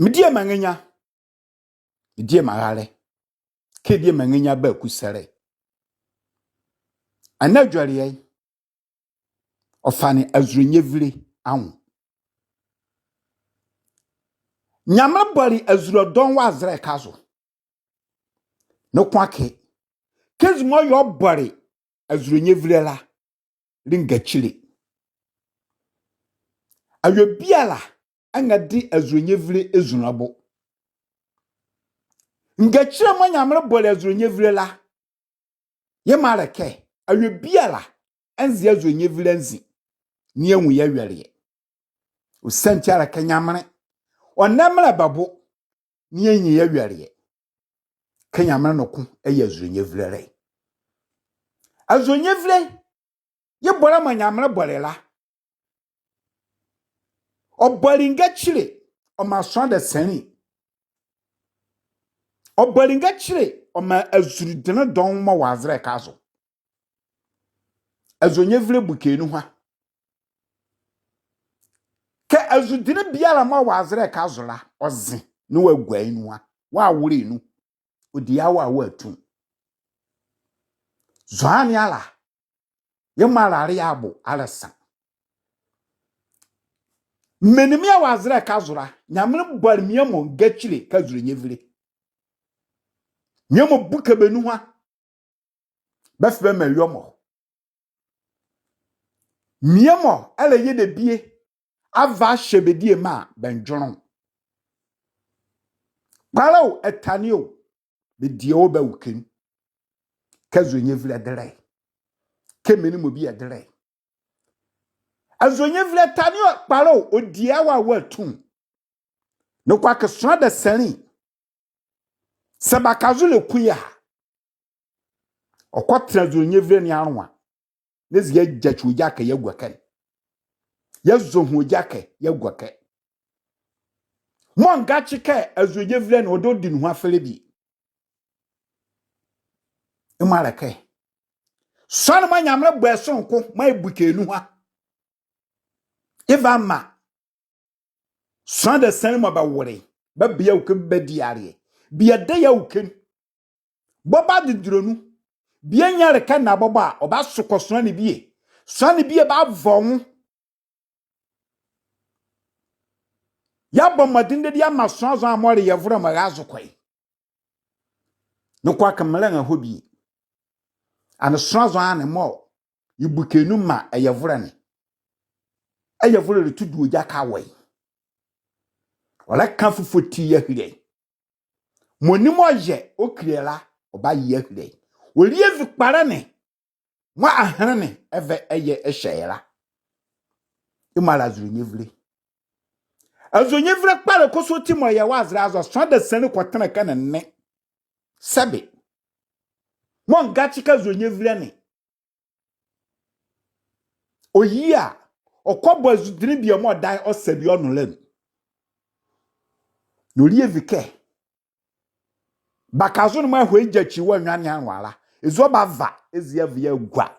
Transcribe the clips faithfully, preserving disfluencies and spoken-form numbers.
Me diema nrenya, me diema raalɛ, kɛ diema nrenya baku sɛlɛ. Ɛnɛ adwelie ye, ɔfane azule nyevile anwo. Nyamenle bɔle azule dɔɔnwo wɔ azɛlɛ ɛhye azo. Noko akee, kɛ zi mɔɔ yɛ ɔbɔle azule nyevile la le ngakyile. Awie biala ɛnrɛde azule nyevile eza ne bo. Ngakyile mɔɔ Nyamenle bɔle azule nyevile la, yemɔ a le kɛ, awie biala ɛnze azule nyevile anzi, na yeanwu ye awieleɛ. Ɔsiane ti a le kɛ Nyamenle, ɔnlɛ mraalɛ bɛbo, na yeanyi ye awieleɛ. Kɛ Nyamenle noko ɛyɛ azule nyevile la. Azule nyevile, ye bɔlɛ mɔɔ Nyamenle bɔle la, ɔbɔle ngakyile ɔmaa sonla dasanli. Ɔbɔle ngakyile ɔmaa azule denle dɔɔnwo mɔɔ wɔ azɛlɛ ɛhye azo. Azule nyevile buke nuhua. Kɛ azule denle biala mɔɔ wɔ azɛlɛ ɛhye azo la, ɔze na ɔgua ye nuhua, ɔwole ye nu, ɔdi ye awaawɔ atu. Zɔhane ala, yemɔ a le aleɛ abo alɛsa. Menli mɔɔ wɔ azɛlɛ ɛhye azo la, Nyamenle bɔle bie mɔ ngakyile kɛ azule nyevile. Bie mɔ buke bɛ nuhua, bɛfa bɛmaa awie mɔ. Bie mɔ ɛlɛyɛ debie ava ahyɛ bɛ diema bɛ ndwenle. Kpalɛ o, ɛtane o, bɛdie wɔ bɛ awukɛ nu. Kɛ azule nyevile ɛdele ye, kɛ menli mɔ bie ɛdele ye. Azule nyevile ɛtane o, kpalɛ o, ɔdi ye awaawɔ atu. Noko akee sonla dasanli, saa baka zo ɛlɛku ye a, ɔkɔtɛnla azule nyevile ne anloa, na ɔse yeagyakyi ɔ gyakɛ yeagua ɛkɛ. Yeazohu ɔ gyakɛ yeagua ɛkɛ. Mɔɔ ngakye kɛ azule nyevile ne ɔdaye ɔdi nuhua fɛlɛ bie. Yemɔ a le kɛ, sonla ne mɔɔ Nyamenle bɔ ye sononko mɔɔ yebuke ye nuhua, yeva yemaa sonla dasanli mɔɔ bɛwole ye, bɛba ye awukɛ nu bɛdi ye aleɛ. Bie ɛda ye awukɛ nu. Bɔbɔ adendulɛ nu, bie anyia ɛleka ɛnɛ bɔbɔ a, ɔbaso kɔ sonla ne bie. Sonla ne bie bava ɔ nwo. Yeabɔ mɔdenle dede yeamaa sonla zɔhane mɔɔ le yɛvolɛ mɔɔ ɛra zo kɔ ye. Noko akee menle ɛnrɛhɔ bie. Ɛnee sonla zɔhane mɔɔ yebuke ye nu maa ɛyɛvolɛ ne, ɛyɛvolɛ ɛlɛtu due ɔ gyakɛ awɔ ye. Ɔlɛka fufo ti yeahile ye. Mɔɔ ɔnle mɔɔ ɔyɛ ɔkile ye la, ɔbaye yeahile ye. Ɔlie vi kpalɛ ne mɔɔ ahenle ne ɛva ɛyɛ ɛhyɛ ye la. Yemɔ a le azule nyevile. Azule nyevile kpalɛ kɔsɔɔti mɔɔ yɛ wɔ azɛlɛ azo, sonla dasanli kɔtɛnla ɛkɛ ne nle. Sɛbe, mɔɔ ngakye kɛ azule nyevile ne, ɔyi a, ɔkɔbɔ azule denle bie mɔɔ ɔdaye ɔsa bie ɔnwo la anu. Na ɔlie vi kɛ baka zo ne mɔɔ ɛhɔ ɛgyakyi wɔ ɛnwea ne anloa la, eza ɔbava, eza yeava yeagua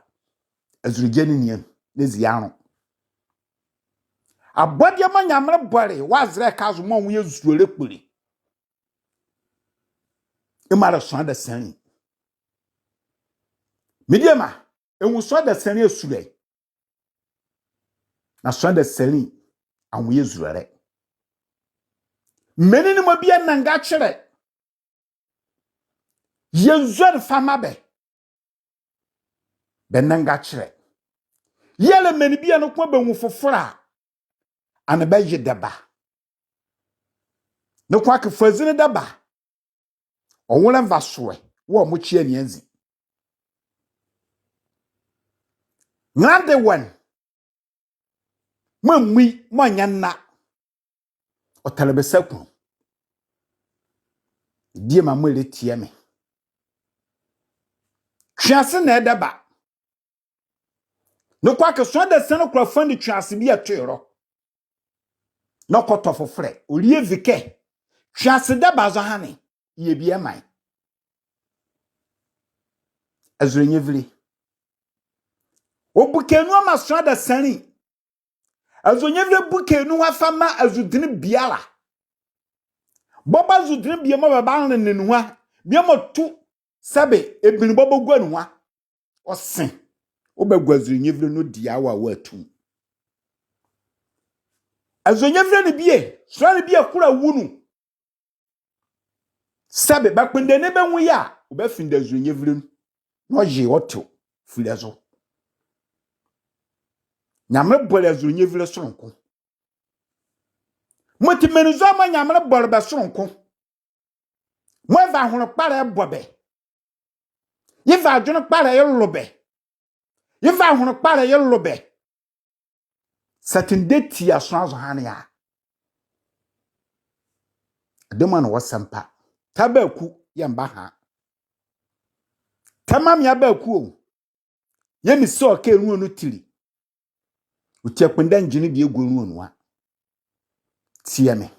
azule gyɛne ne anu, na eza yeanlo. Abɔdeɛ mɔɔ Nyamenle bɔle wɔ azɛlɛ ɛhye azo mɔɔ ɔ nwo yɛ zolɛ kpole, yemɔ a le sonla dasanli. Me diema, ɛnwu sonla dasanli asulɛ. Na sonla dasanli anwo yɛ zulɛ. Menli ne mɔ bie ɛnlɛ ngakyelɛ. Yɛ nzo ɛnee fa ɛmaa bɛ. Bɛnlɛ ngakyelɛ. Yɛlɛ menli bie noko a bɛnwu fofolɛ a, ɛnee bɛye dɛba. Noko akee fa zinli dɛba. Ɔnwolɛ nvasoɛ wɔ ɔmo kyea ne anzi. Nrande wɔ ne mɔɔ ɛmmui, mɔɔ ɛnyɛ ɛnla, ɔtɛlɛ bɛ sa kunu. Diema mɔɔ ɛlɛtie me, twe ase na ɛdɛba. Noko akee sonla dasanli kola fa ne twe ase bie to ye nloa. Na ɔkɔtɔ fofolɛ. Ɔlie vi kɛ twe ase dɛba zɔhane yɛ bie ɛmaa ye. Azule nyevile. Ɔbuke nuhua maa sonla dasanli. Azule nyevile buke nuhua fa maa azule denle biala. Bɔbɔ azudene bie mɔɔ bɛbanlene nuhua, bie mɔɔ tu sɛbe ebinli bɔbɔ gua nuhua. Ɔse, ɔbagua azule nyevile nu ɔdi awaawaa atu. Azule nyevile ne bie, sonla ne bie kola awu nu. Sɛbe bɛkpondɛ ne bɛnwu ye a, ɔbafinde azule nyevile nu na ɔye ɔtew filɛ zo. Nyamenle bɔle azule nyevile soronko. Mɔti menli zɔhane mɔɔ Nyamenle bɔle bɛ soronko, mɔɔ yeva ahonle kpalɛ bɔ bɛ, yeva adwenle kpalɛ ye lo bɛ, yeva ahonle kpalɛ ye lo bɛ. Sɛ tendɛ tia sonla zɔhane a, ɔdamu a ne wɔ sɛmpa. Tɛ bɛaku yɛɛ mebaha. Tɛ mamea bɛaku o. Yɛɛ mese ɔ kɛ ɛnlua nu tili. Ɔti akpondɛ ngyenle bie ɛgua ɛnlua nu a. Tie me.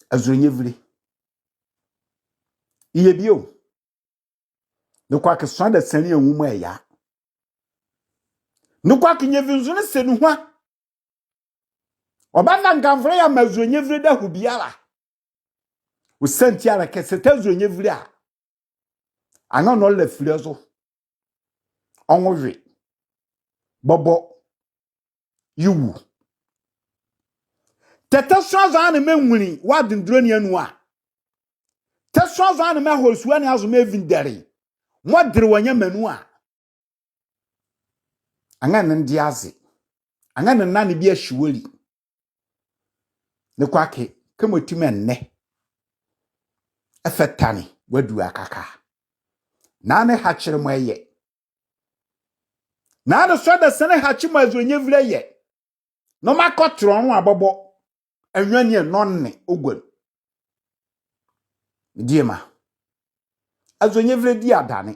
Azule nyevile. Yeyɛ bie o. Noko akee sonla dasanli anwu mɔɔ ɛyɛ a. Noko akee nyevenzunle sɛ nuhua. Ɔbava nganvolɛ yeamaa azule nyevile dahuu biala. Ɔsiane ti a le kɛ sɛ ɔtɛ azule nyevile a, anrɛɛ ɔnla filɛ zo. Ɔnwo we. Bɔbɔ yewu. Tɛtɛ sonla zɔhane mɔɔ ɛnwunle wɔ adendulɛ ne anu a. Tɛ sonla zɔhane mɔɔ ɛhɔle sua ne azo mɔɔ ɛvindɛle mɔɔ ɛdele wɔ nyɛma nu a. Anrɛɛ ne nde aze. Anrɛɛ ne nane bie ɛhye wɔli. Noko akee, kɛmɔti mɔɔ ɛnɛ ɛfa tane wɔ adulɛ akaka. Na ne hakyele mɔɔ ɛyɛ. Na ne sonla dasanli hakye mɔɔ azule nyevile ɛyɛ. Na ɔmakɔ tɛlɛ ɔ nloa bɔbɔ. Ɛnwea ne a na ɔne ɔgua nu. Mediema. Azule nyevile die adane.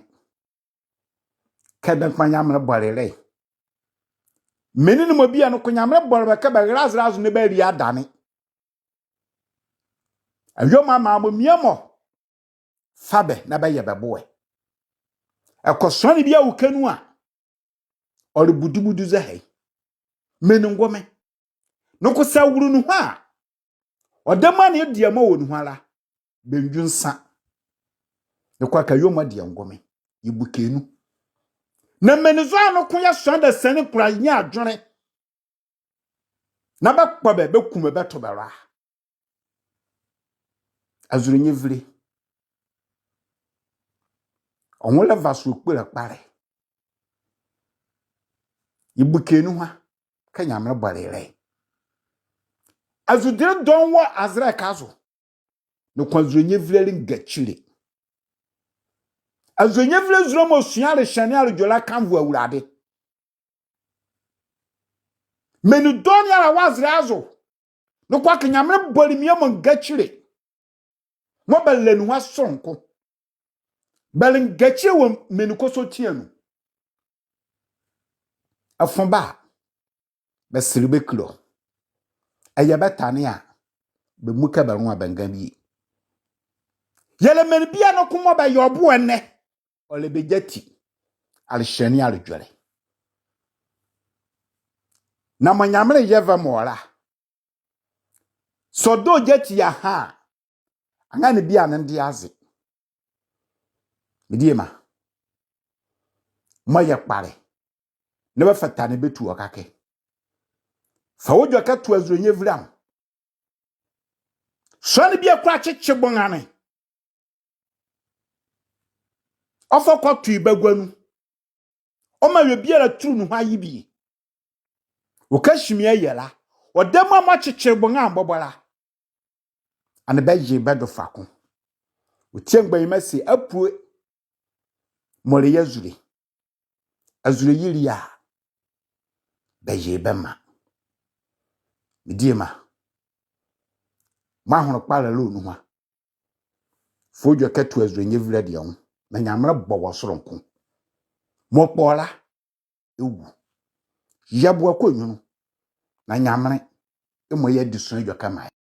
Kɛ Dankpuma Nyamenle bɔle ye la. Menli ne mɔ biala noko Nyamenle bɔle bɛ kɛ bɛrɛlɛ azɛlɛ azo na bɛali adane. Awie mɔ a maa mɔ bie mɔ fa bɛ na bɛyɛ bɛ boɛ. Ɛkɔ sonla ne bie awuka nu a, ɔle budubudu zɛhae. Menli ngome. Noko sɛ awulu nuhua a, ɔdamu a ne yɛ diema wɔ nuhua la, bɛndwu nsa. Noko akee awie mɔ a deɛ ngome, yebuke ɛ nu. Na menli zɔhane noko yɛɛ sonla dasanli kola nye adwenle. Na bɛkpɔ bɛ, bɛku bɛ, bɛto bɛ la. Azule nyevile. Ɔ nwo lɛva zo kpole kpalɛ. Yebuke ɛ nuhua kɛ Nyamenle bɔle ye la. Azudele dɔɔnwo wɔ azɛlɛ ɛhye azo. Noko azule nyevile le ngakyile. Azule nyevile zule mɔɔ sua ye alehyeanli aledwɛlɛ akanvo Awulade. Menli dɔɔnwo ne ala wɔ azɛlɛ azo. Noko akee Nyamenle bɔle bie mɔ ngakyile. Mɔɔ bɛlɛ nuhua soronko. Bɛle ngakyile wɔ menli kɔsɔɔti anu. Ɛfo bɛ a, bɛsele bɛkile ɔ. Ɛyɛ bɛ tane a, bɛmuka bɛ nloa bɛnga bie. Yɛlɛ menli biala noko mɔɔ bɛyɛ ɔ boɛ ɛnɛ, ɔlɛ bɛ gyati alehyeanli aledwɛlɛ. Na mɔɔ Nyamenle yɛ ɛvɛmɔ la, sɛ ɔda ɔ gyati yeha a, anrɛɛ ne bie a ne nde aze. Mediema. Mɔɔ yɛ kpalɛ. Na bɛfa tane bɛtu ɔ kɛkɛ. Fa wɔ edwɛkɛ to azule nyevile anwo. Sonla ne bie kola kyekye bɔnane. Ɔfa ɔ kɔto ye bagua nu. Ɔmaa awie biala tulu nuhua ye bie. Ɔka hyimie ɛyɛ la, ɔdamu a mɔɔ kyekyele bɔnane bɔbɔ la, ɛnee bɛye bɛdo fa ko. Ɔti a mgbanyima se apue mɔɔ le ye azule. Azule yili a, bɛye bɛmaa. Mediema. Mɔɔ ahonle kpalɛ la ɔ nuhua. Fa ɔ edwɛkɛ to azule nyevile ɛdeɛ anwo. Na Nyamenle bɔ wɔ soronko. Mɔɔ kpɔ ɔ la, ɛwu. Yɛboa kɔ nyunlu. Na Nyamenle, ɛmɔ ye adesua edwɛkɛ ɛmaa yɛ.